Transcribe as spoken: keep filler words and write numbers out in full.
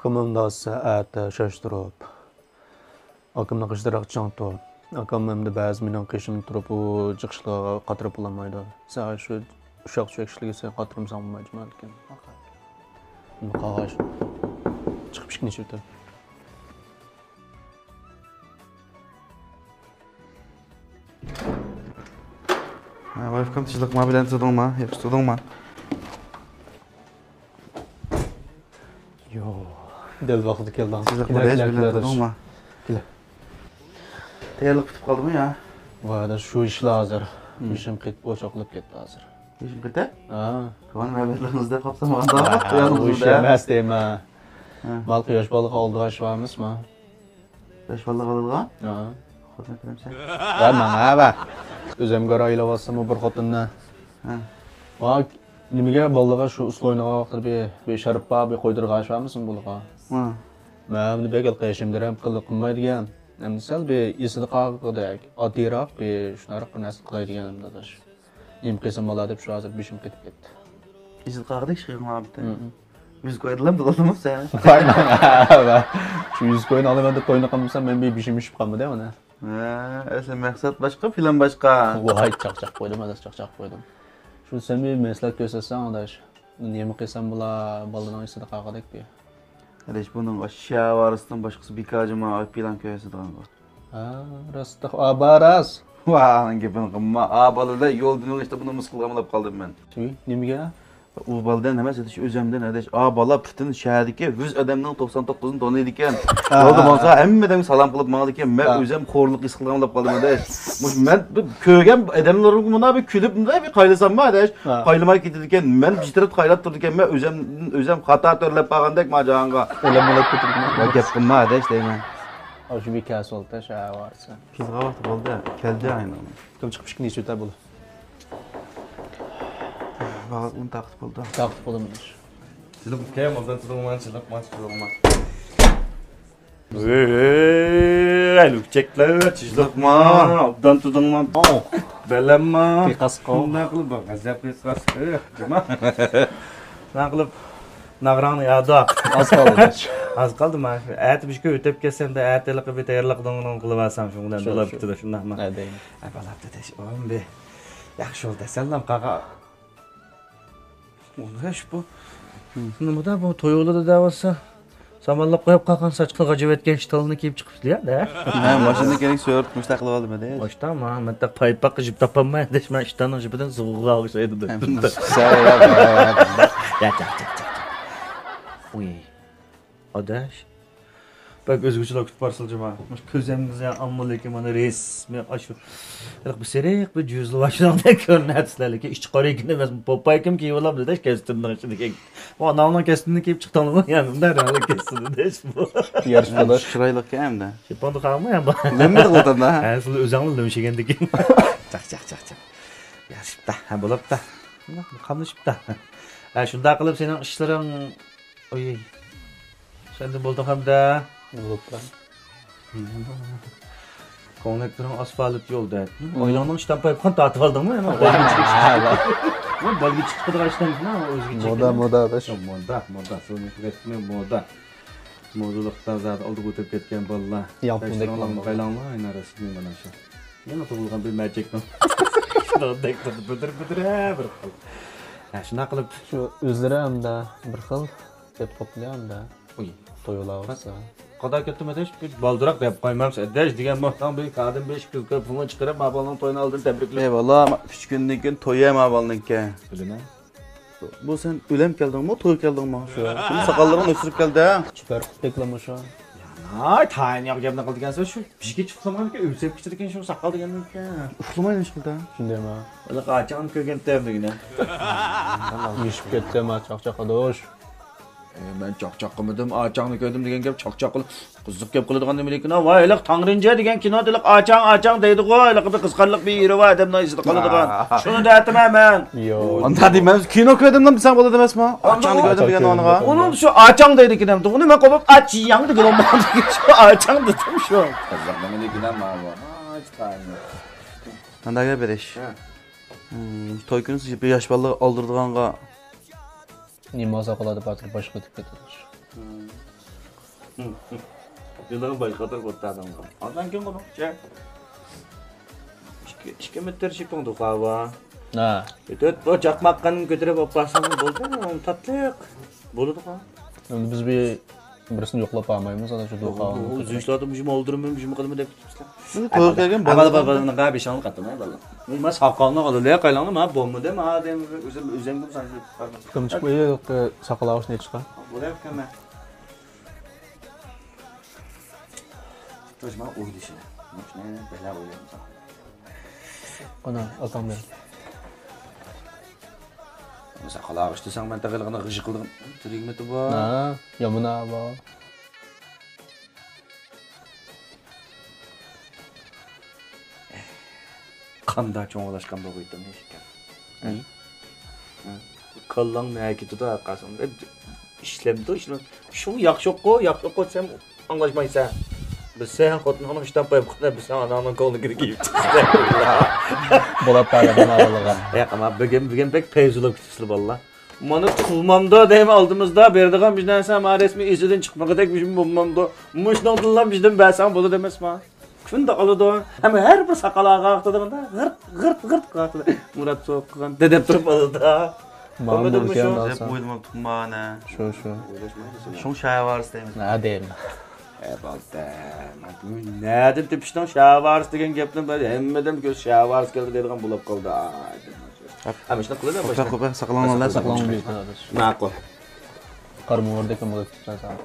ئاكام ئەمدى سائەت شاش تۇرۇپ، ئاكامنىڭ قېشىدا چىڭ تۇر. ئاكام ئەمدى بەزى مېنىڭ قېشىمدا تۇرۇپ، ئۇ جىق ئىشلارغا قاتراپ بولالمايدۇ. ساڭا شۇ ئۇششاق چۈشەك ئىشلىرىگە سەن قاترىمىساڭ بولمايدۇ، جامائەتكەن. قاغاش. چىقىپ ئىشىكنى ئېچىۋېتىڭ. ھە، ۋايفكام، تىنچلىقما بىلەن تۇردۇڭما؟ ياخشى تۇردۇڭما؟ يو. دەل ۋاقتىدا كەلدىڭ. تىنچلىقما بىلەن تۇردۇڭما؟ كېلە. تەييارلىق پۈتۈپ قالدىمۇ يا؟ ۋاي، شۇ ئىشلا ھازىر. بېشىم قېتىپ ئوچاق قىلىپ كەتتى ھازىر. بېشىم قېتىپ؟ ھە. كۆڭۈل مەبەتلىرىڭىزدە قاپسام، ئانداق بۇ ئىش ئەمەس دەيمەن. مال قۇياش بالىغا ئالدىغاش بارمىسما؟ بەش بالىلىق ئالىدىغان؟ ھە. خوتۇن كۆرۈمسەن. ۋە ماڭا ۋە. ئۆزۈمگە رايلاۋاتسىمۇ بىر خوتۇننى. ھە. ۋا نېمىگە بالىلىقى شۇ ئۇسسۇل ئوينىغان ۋاقتىدا بىر، بىر شارپا، بىر قويدۇرغاش بارمىسۇن بۇلىغا؟ ھە. مەن بەك ھېلىقى ھەشەمدىرەم قىلىپ قىلمايدىغان. ئەمدى سەل بىر ئېسىدە قالغۇدەك، ئاددىيراق بىر شۇنداق بىر نەرسە قىلاي دېگەن ئەمدى ئاداش. نېمە قىلسام بولا دەپ شۇ ھازىر بېشىم قېتىپ كەتتى. ئېسىدە قالغۇدەك ئىش قىلغان بىتتە. ھە. يۈز كويدىلا بولدىمۇ سەن؟ شۇ يۈز كوينى ئالىمەن دەپ توينى قىلمىسام، مەن بىر بېشىم ئېشىپ قالمىدى مانا. ھە، ئەسلى مەقسەت باشقا، پىلان باشقا. ۋاي، چاقچاق قويدۇم، ئاداش، چاقچاق قويدۇم. شۇ سەن بىر مەسلىھەت كۆرسەتسەڭ، ئاداش. نېمە قىلسام بولا، بالىنىڭ ئېسىدە قالغۇدەك بىر. ئاداش، بۇنىڭ ئاشۇ شەھەر ۋارىسىدىن باشقىسى بىكار جۇما، پىلان كۆرسىتىدىغانغۇ. ھە، راست، ئا، بار راست. ۋا، ئانىڭ گېپىنى قىلما. ئا، بالىلار يولدا مېڭىشتا بۇنى مىس قىلغان بولۇپ قالدىم مەن. چۈي، نېمىگە؟ ئۇ بالىدىن ئەمەس، ئاداش، ئۆزۈمدىن، ئاداش. ئا، بالا پۈتۈن شەھەردىكى يۈز ئادەمنىڭ توقسان توققۇزىنى تونۇيدىكەن. ھە، يولدا ھە، بولسا ھە. ھەممە ئادەمگە سالام قىلىپ ماڭىدىكەن. مەن ھە. ئۆزۈم خورلۇق ھېس قىلغان بولۇپ قالدىم، ئاداش. مۇشۇ مەن بىر كۆرگەن ئادەملىرىمگە مۇنداق بىر كۈلۈپ، مۇنداق بىر قايلىساممۇ، ئاداش. ھە. قايلىماي كېتىدىكەن. مەن بىر تەرەپتە قايلاپ تۇرىدىكەنمەن. ئۆزۈم، ئۆزۈم خاتا تۆرلەپ قالغاندەك ما جاھانغا. ئۆلەم بولۇپ كېتىدىكەن. ۋاي، گەپ قىلما، ئاداش، دەيمەن. ئاشۇ بىكەس بولدى، شەھەر ۋارىسى. كېلىدىغان ۋاقتى بولدى، كەلدى ئاينىڭ. كىم چىقىپ ئىشىكنى ئېچىۋېتەر بولدى. ۋاقىت ئۇنى تارقىتىپ بولدى. تارقىتىپ بولدىمىز. سىلىق ئۇكام، ئوبدان تۇرۇڭلار، سىلىق ماچ تۇرۇڭلار. ھەي، لۈكچەكلەر، تىزلىقما، ئوبدان تۇرۇڭلار. بەلەمما. قىيقاس قوۋ. شۇنداق قىلىپ، غەزەپ قىيقاس. ئېھ، جۇما. شۇنداق قىلىپ، ناغراڭنى يادا. ئاز قالدى. ئاز قالدى، ما. ئەتە بىر كۈن ئۆتۈپ كەتسەم، ئەتە ھېلىقى بىر تەييارلىق دۇڭ-دۇڭ قىلىۋالسام، شۇنىڭ بىلەن شۇ، بولۇپ شۇ. كېتىدۇ، شۇنداقمۇ؟ ھە، دەيمەن. ھە، بولۇپتۇ، دەش. ئوغلۇم بىر ياخشى بولدى دېسەڭلام، قاغا. ئۇ نېمە ئىش بۇ؟ نېمىدا بۇ توي ئۇلىدا دەۋاتسا، سامانلاپ قويۇپ قالغان ساچقا غاجىۋەتكەن شتاننى كىيىپ چىقىپتۇ يا، دە. ھە، ماشىنا كېرەك سۆرۈپ مۇشتاق قىلىپ ئالدىم، دە. مۇشتاق، ما، مەن تاق پايپاققا جىپ تاپالماي، دەش، مەن شتاننىڭ جىپىدىن زۇغۇغا ئوخشايدۇ، دە. ھە، مۇشتاق. يا، يا، يا، يا. ئۇي. ئاداش. بەك ئۆزگىچىلا كۈتۈپ بارسىلە جۇما. مۇشۇ كۆزەمگىزە ئامما لېكىن مانا رەسمىي ئاشۇ. ھېلىقى بىر سېرىق بىر جۈزلى ئاشۇنداق كۆرۈنەتسىلەر، لېكىن ئىچى قارا ئىكەن ئەمەسمۇ، پوپايكىم كىيىۋالامدۇ دەش كەستۈمنىڭ ئىچىدىكى. ئۇ ئاناڭنىڭ كەستۈمنى كىيىپ چىقتىڭلىمۇ؟ يا، بۇنداق رەڭلىك كەستۈم دەش بۇ. يارىشىپ قالدى. چىرايلىق ئىكەن ئەمدى. شىپپاندا قالما يا. نېمە قىلىۋاتامدۇ؟ ھە، سىلەر ئۆزۈڭلار لۆمشىگەندىكىن. چاق، چاق، چاق، چاق. يارىشىپتا، ھە، بولاپتا. قاملىشىپتا. ھە، شۇنداق قىلىپ سېنىڭ ئىشلىرىڭ. ئوي. سەندىن بولدى خەمدە. بولۇپلا. كۆڭلەكلىرىڭ ئاسفالت يولدا. ئويۇڭنىڭ ئىشتان پايپىقىنى تارتىپ ئالدىڭمۇ؟ بالىگە چىقىدىغان ئىشتان ئۆزگىچە. مودا، مودا، ئاداش. مودا، مودا. سۇنى كۆرەتمەن، مودا. مودىلىقتا زادى ئالدىغا ئۆتۈپ كەتكەن بالىلار. ياپوندا ساچلىرىڭلارنى قايلاڭلار، ئاينا رەسمىي مانا شۇ. يېڭى تۇغۇلغان بىر مەچەكنىڭ. شۇنداق بىر خىل. ھە، شۇنداق قىلىپ. شۇ ئۆزلىرى ھەمدە بىر خىل. دەپ قوپتۇ ئەمدى. ئۇي. تويلا بولسا. قادا كەتتىم ئاداش، بىر بالدۇراق دەپ قويمامسىز ئاداش دېگەن بولساڭ، بىر كادىم بىر ئىككى يۈز كوي پۇلنى چىقىرىپ، ما بالىنىڭ تويىنى ئالدىن تەبرىكلەپ. ئەي، ۋاللا، ئۈچ كۈندىن كېيىن تويى ما بالىنىڭكى. بىلىمەن. بۇ سەن ئۆلەم كەلدىڭمۇ، توي كەلدىڭمۇ؟ شۇ. ساقاللىرىڭنى ئۆستۈرۈپ كەلدى. چۈپەر قۇتتەكلا مۇشۇ. ھاي، تايىنى ياق گەپنى قىلىدىكەنسىز، شۇ بىر كېچە ئۇخلىمىغاندىكىن ئۆلسەم كېچىدىكەن شۇ ساقال دېگەننىڭكى. ئۇخلىماي نېمە قىلدى؟ شۇندايما. ھېلىقى ئاچاڭنى كۆرگەنتىم دېگىنە. يېشىپ كەتتىم، چاقچاق ئاداش. ئە، مەن چاقچاق قىلمىدىم، ئاچاڭنى كۆردۈم دېگەن گەپ چاقچاق قىلىپ، قىزىق گەپ قىلىدىغان نېمە لېكىن، ۋاي، ھېلىقى تاڭرىنچە دېگەن كىنودا ھېلىقى ئاچاڭ، ئاچاڭ دەيدىغۇ، ھېلىقى بىر قىزىقارلىق بىر يېرى بار ئادەمنىڭ ئېسىدە قالىدىغان. شۇنى دەۋاتىمەن مەن. يوق. ئاندا دېمەمسىز، كىنو كۆردۈم دېسەڭ بولىدۇ ئەمەسمۇ؟ ئاچاڭنى كۆردۈم دېگەن ئورنىغا. ئۇنىڭ شۇ ئاچاڭ دەيدىكىنەم، ئۇنى مەن قوپۇپ ئاچياڭ دېگىلى بولمايدۇ. شۇ ئاچاڭ دېدىم شۇ. قىزىق نېمە لېكىن، ھە، ماۋۇ. قانداق گەپ بېرىش؟ ھە. توي كۈنى بىر ياش بالىلارغا ئالدۇرىدىغانغا نېمە ئازاب قىلار دەپ ھازىر باشقا ئۆتۈپ كېتىدۇ. ھىم. يىلىغا باش قاتۇرۇپ ئولتۇرىدىغان. ئاندىن كېيىن بۇنىڭ ئىچى ئىككى، ئىككى مېتىر شىپىڭ دۇخاۋا. ھە. ئۆتۈپ، بۇ چاقماققان كۆتۈرۈپ ئاپ بارساڭ بولدى، تاتلىق. بولىدىغۇ. ئەمدى بىز بىر بىرسىنى يوقلاپ بارمايمىز، ئانا شۇ دۇخاۋا. ئۇ زۇيۇشلاردىن مۇشۇمۇ ئولتۇرىمەن، مۇشۇمۇ قىلىمەن دەپ كېتىپسىلەر. شۇ كۆرۈپ كەلگەن بالىلار. بالىلار، بالىلار، بېشىڭنى قاتتىرماي، بالىلار. مەن ساقالنى ئالىلى، قايلاڭلار، ما بولمىدى، ما دېم، ئۆزۈم، ئۆزۈمگە ساقال. ئۇكام چىقماي، يوق، ساقال ئاغۇشنى چىقار. بولۇپ كەلمە. توشما ئويلىشىنى. مۇشۇنى بەلا ئويلايمىز. قانا، ئاكام بىلەن. ساقال ئاغۇش دېسەڭ، مەن تېخى غىژ قىلدىم. تۈرۈگمىتى بار. ھە، يامىنا بار. قاندا چوڭلاشقان بولغىيتىم ئىكەن. كاللاڭ نەگە كېتىدۇ ھەرقايسىڭ؟ ئىشلەمدۇ، ئىشلەم. شۇ ياخشىققۇ، ياخشىققۇ دېسەم ئاڭلاشمايسەن. بىلسەڭ خوتۇنۇڭنىڭ ئىشتان پايپۇقىنى، بىلسەڭ ئاناڭنىڭ كۆڭلىگە كىرگەن. بولۇپ قالدى، نېمە بولغان؟ ياق، ئەمما بۈگۈن، بۈگۈن بەك پەيزۇللاپ كېتىپسىلەر بالىلار. مانا تۇغمامدۇ دەيمەن ئالدىمىزدا، بېرىدىغان بىر نەرسە، ما رەسمىي ئېسىدىن چىقمىغۇدەك بىر بولمامدۇ. مۇشۇنىڭدىنلا بىزدىن بەرسەڭ بولىدۇ ئەمەسما؟ كۈندە ئالىدۇ. ھەم ھەر بىر ساقال ئاغا ۋاقتىدا مۇنداق غىرت، غىرت، غىرت قىلىۋاتىدۇ. مۇرات سوققان دېدەپ تۇرۇپ ئالىدۇ. ماڭا بولىدۇ بۇ مۇشۇ. دەپ ئويلىماپتىم مانا. شۇ، شۇ. شۇڭ شەھۋارىس دەيمىز. ھە دەيمەن. ئەي بالدە، نەدىن تېپىشتىڭ شەھۋارىس دېگەن گەپنى؟ بىر ھەممىدىن كۆز شەھۋارىس كەلدى دەيدىغان بولۇپ قالدى. ئاي، ھەم شۇنداق قىلىدۇ. قوپە، قوپە، ساقلاڭلار، ساقلاڭ. ماقۇل. قارمۇ بار دېگەن بولۇپ كېتىپسەن سەن.